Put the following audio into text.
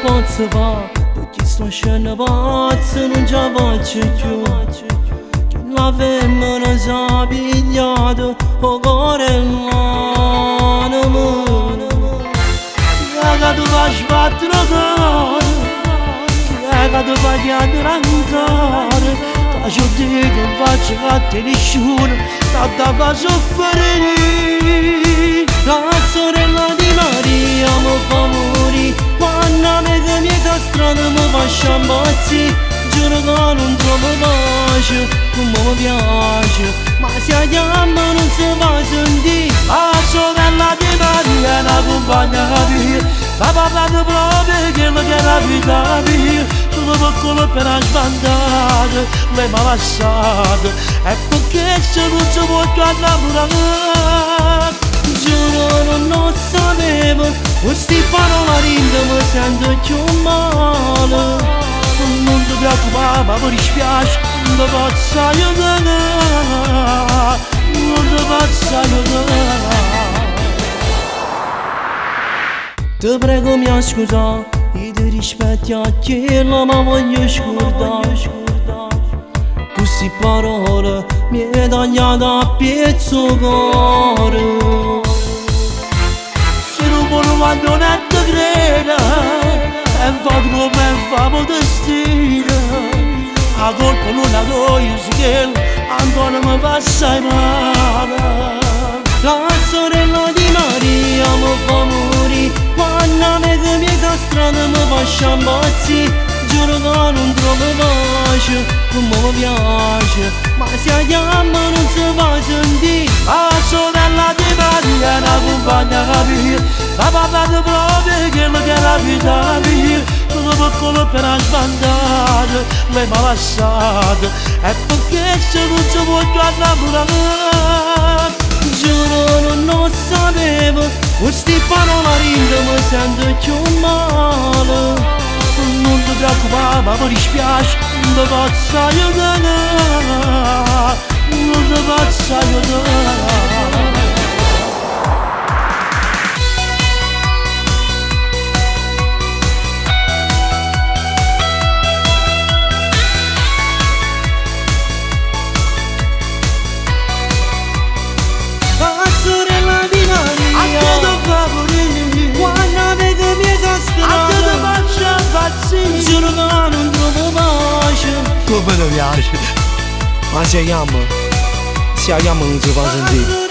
posso fare, perché sto scena pazza, non ce la faccio più. Che la femmina si è pigliata, o cuore e l'anima. Che tu fai sbattere il cuore, che tu fai chiedere ancora, che ci dico in faccia a te nessuno, che ti fa soffrire. La sorella di Maria mi fa morire, quando mi che mi strada mi fa impazzire, giuro che non trovo pace, come mi piace, ma se la chiama non si fa sentire. La sorella di Maria è una compagna mia, sta parlando proprio quello che è la vita mia, sono piccolo per una sbandata, lei mi ha lasciato, e perché se non si può più innamorare? Giuro non lo sapevo, queste parole rinde mi sento più male. Non ti preoccupare, ma mi dispiace, non ti posso aiutare, non ti posso aiutare. Ti prego mi scusa, io ti rispetto a chiederlo ma voglio scordare. Queste parole mi hai tagliato a pezzo cuore. Se non vuoi non ti credo, e fa come fa destino. A colpa non la do io se ancora mi fa assai male. La sorella di Maria mi fa morire, quando mi che mi strada mi fa impazzire, giuro che non trovo pace, come mi piace, ma se la chiama non si fa sentire. La sorella di Maria è una compagna mia, sta parlando proprio quello che è la vita mia, sono piccolo per una sbandata, lei mi ha lasciato, e perché se non si può più innamorare? Giuro non lo sapevo, queste parole rinde mi sento più male. Non ti preoccupare, ma mi dispiace, non ti posso aiutare, non ti posso aiutare. La sorella di A te Maria, ti fa morire, quando vedo mi a te ti strada, faccio impazzire. giuro che non trovo pace. Come ti piace? Ma se chiama, se la chiama non si fa sentire.